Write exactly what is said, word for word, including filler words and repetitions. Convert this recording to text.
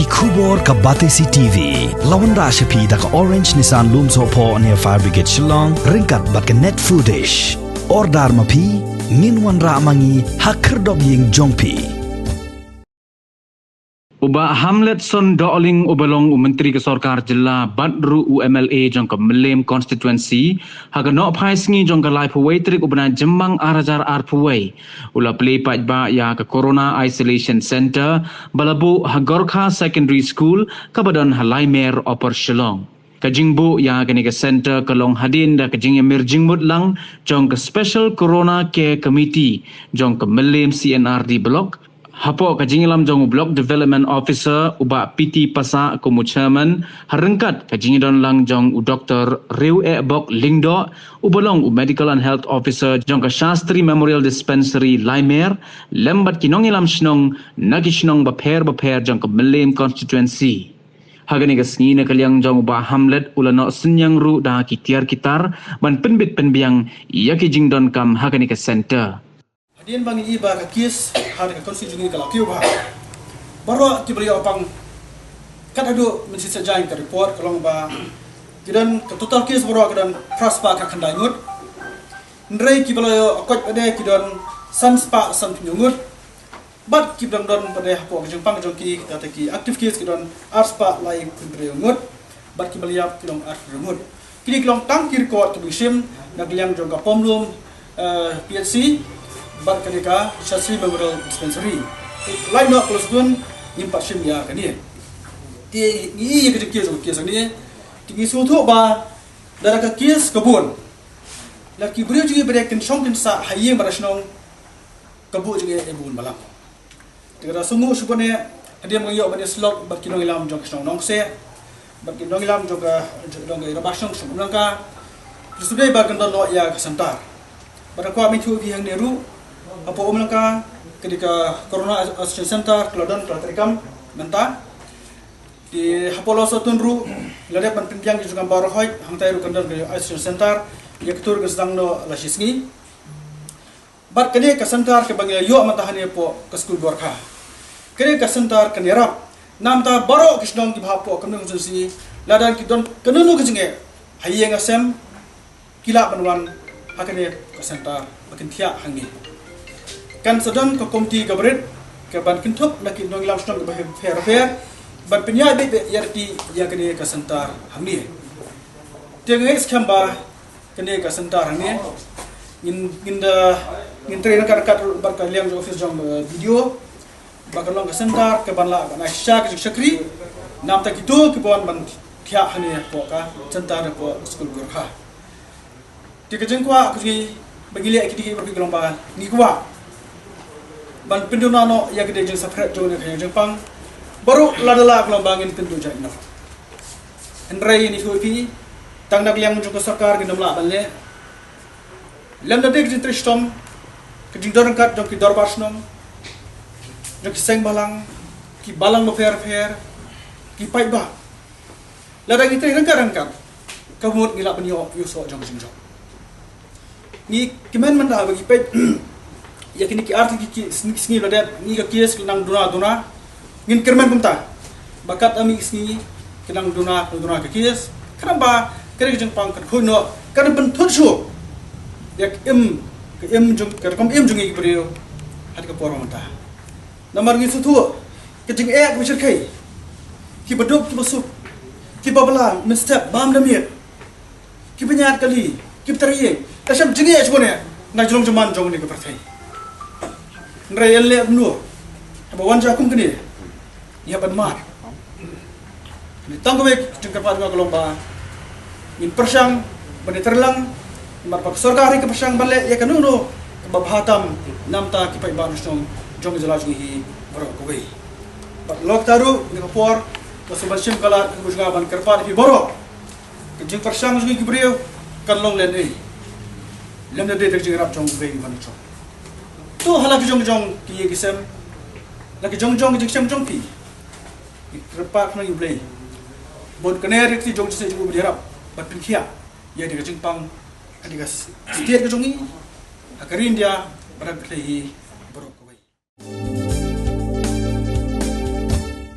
Khubor ka Batesi T V. La wanrah sha phi da ka Orange Nissan Lumsohphoh near Fire Brigade Shillong, ryngkat bad ka Net Foodish. Order ma phi, ngin wanrah ma ngi ha khyrdop ïing jong phi. U Bah Hamletson Dohling uba long u Myntri ka Sorkar Jylla bad ruh u M L A jong ka Mylliem Constituency, ha ka nohphai sngi jong ka laiphew wei tarik u bnai Jymmang ar hajar arphew wei, u la plie paidbah ïa ka Corona Isolation Centre ba la buh ha Gorkha Secondary School kaba don ha Laimer, Upper Shillong. Ka jingbuh ïa kane ka centre ka long hadien da ka jingïamir jingmut lang jong ka Special Corona Care Committee jong ka Mylliem C and R D Block, hapoh ka jingïalam jong u Block Development Officer u Bah P T Passah kum u Chairman, ha ryngkat ka jingïadon lang jong u Doktor Riewehbok Lyngdoh uba long u Medical and Health Officer jong ka Shastri Memorial Dispensary Laimer, lem bad ki nongïalam shnong na ki shnong bapher bapher jong ka Mylliem Constituency. Ha kane ka sngi na ka liang jong u Bah Hamlet u la noh synñiang ruh da ki tiar ki tar ban pynbit pynbiang ïa ki jingdonkam ha kane ka centre. Hadien ba ngi i ba ka case ha ka constituency jong ngi ka la kiew bha, baroh kiba la ïoh pang, kat haduh mynshisha jaiñ ka report ka long ba ki don ka total case baroh ki don phra spah khyndai ngut. Hynrei kiba la ïoh koit pat de ki don san spah sanphew ngut. Bad kiba dang don pat de hapoh ka jingpang jong ki, kata ki active case ki don ar spah laiphew hynriew ngut. Bad kiba la ïap ki long arphew ngut. Kine ki long tang ki record kiba ngi shim na ka liang jong ka Pom Lum, eh, P H C bad ka dei ka Shastri Memorial Dispensary. Lait noh ka la sdun ngim pat shim ïa kane. Te ngi i ïa ka jingkiew jong ka case hangne. Te ngi sngewthuh ba lada ka case ka bun, la ki briew jong ngi ba dei kin shong kin sah ha ïing bad ha shnong, ka buh jingeh ïa bun balang. Te ka da sngewnguh shibun eh, hadien ba ngi ïoh ban ïasyllok bad ki nongïalam jong ka shnong Nongseh bad ki nongïalam jong ka, jong ka Rabashnong shnong Umlangka, ki shu dei ba kan don noh ïa ka centre. Bad nga kwah ban ïathuh ïa phi hangne ruh, hapoh Umlangka ka dei ka Corona Isolation Centre ka la don, ka la treikam mynta. Te hapoh Lawsohtun ruh la dep ban pynbiang ki jingkam baroh hoid, hangtai ruh kan don ka Isolation Centre, ïa katu ruh kan sdang noh la shi sngi. Bad kane ka centre kaba ngi la ïoh mynta hangne hapoh ka skul Gorkha, kane ka centre kan ïarap. Namar baroh ki shnong kiba hapoh ka constituency, lada ki don kano kano ka jingeh ha ïing ha sem, ki lah ban wan ha kane ka centre ba kin thiah hangne. Kan sa don ka komiti kaba rit kaban kynthup na ki nongïalam shnong kiba pher pher ban pynïaid beit beit ïa kane ka centre hangne. Te nga ngeit skhem ba kane ka centre hangne ngin, ngin da, ngin trei ryngkat ryngkat bad ka liang jong office jong, eh, B D O, ba kan long ka centre kaban lah ban ai shisha ka jingshakri namar kito kiba wan ban thiah hangne hapoh ka centre hapoh skul Gorkha. Te ka jingkwah ka jong ngi ba ngi leh kine ki baroh ki long ba ngi kwah ban pynduna noh ïa ka dei jingsaphriang jong ngi ka jingpang. Baroh lada lah ka long ba ngin pynduh jait noh. Hynrei ngi ïathuh ïa phi, tang na ka liang jong ka sorkar ngin ym lah ban leh. Lem da dei ka jingtrei shitom, ka jingdon ryngkat jong ki dorbar shnong, jong ki seng balang, ki balang bapher bapher, ki paidbah. Lada ngi trei ryngkat ryngkat, ka mut ngi lah ban ïoh ïa u soh jong ka jingjop. Ngi kmen mynta ba ngi peit ïa kine ki ar tylli ki sngi, sngi ba la dep, ngi ka case ka nang duna duna. Ngin kyrmen kumta ba katto katne sngi ka nang duna duna ka case. Khnang ba ka dei ka jingpang kan khuid noh, kan pynthut shuh ïa ka im, ka im jong, ka rukom im jong ngi ki briew ha ka por mynta. Namar ngi sngewthuh ka jingeh kaba shyrkhei, kiba duk kiba suk, kiba bylla mynstep bam da miet, kiba ñiad kali, kiba trei ïing, ka shem jingeh shibun eh na jrong jingman jong kane ka pyrthei. Hynrei ïa leh kumno haba wan jia kum kane, ïa ban mad. Kane tang kawei ka jingkyrpad jong nga ka long ba ngin pyrshang ban ïatrei lang, namar ba ka sorkar hi ka pyrshang ban leh ïa kano kano kaba bha tam namar ki paidbah nongshong jong ka jylla jong ngi hi baroh kawei. Bad la ka ruh kane ka por, nga sngewbha shim ka lad kaba jong nga ban kyrpad ïa phi baroh. Ka jingpyrshang jong ngi ki briew kan long lehnohei lem da dei da ka jingïarap jong uwei uwei ban jop. To ha la ki jong jong ki ïing ki sem, la ki jong jong ki jingshem jong phi, ngi kyrpad na U Blei ba un kane ruh ka jong jingïarap bad pynkhiah ïa ka jingpang ha ka state ka jong ngi, ha ka ri India bad ha ka pyrthei hi baroh kawei.